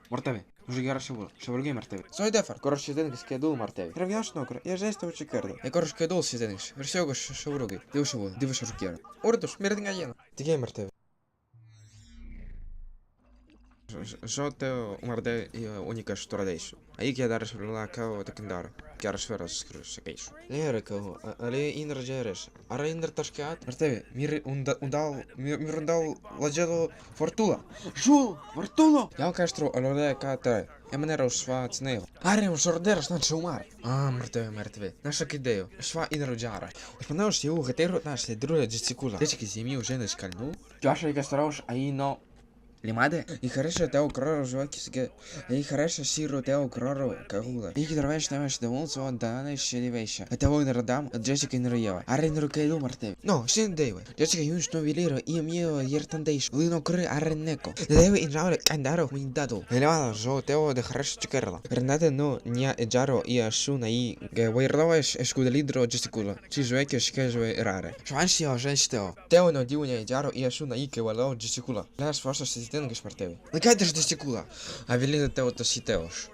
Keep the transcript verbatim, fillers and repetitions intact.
Martevi, užikara šavulu, šavulugi Martevi. Soidefar, koro šitengis kedul Martevi. Revioš nokra, ja žeista učikerda. Ja koro škedul šitengis, resiogos šavulugi, divu šavulu, divu šavulugi. Urdus, mirdinga jena. Tikē Martevi. Žote Martevi ja unikas turadeišu. Aiki ja daras rula kao tekindaro. Keras veras skrius sekeišu. Lera kao, ali inra jeres. Ara inra taškeat. Martevi, mir unda, undal, mir, mir undal lajelo fortula. Žul, fortula! Jau kastro alole kata. Emanero šva cneo. Arem šorderas nan šumar. A, Martevi, Martevi. Naša kideo. Šva inra džara. Španauš jau gatero naš le drule džisikula. Džisikis imiu ženis kalnu. Joša ikastarauš aino. Limade. Ihareša teo kroro žuakis ge. Ihareša siru teo kroro kagula. Iki draveš neveš devulso dane šediveš. Teo inra dam, Jessica inra jeva. Are inra kelu Martevi. No, šin deve. Jessica jun što viliro, i amio jertandeš. Lino kri are neko. Deve inra kandaro mindado. Elevada žo teo de hareša čikerla. Renate no nia ejaro i ašuna i ge vairlaveš eskudelidro Jessica. Či žueke ške žue rare. Švanšio ženšteo. Teo no diunja ejaro i ašuna i ge vairlaveš Jessica. Las fasa sitengis Martevi. Likatis Jessica. Avilida teo to siteoš.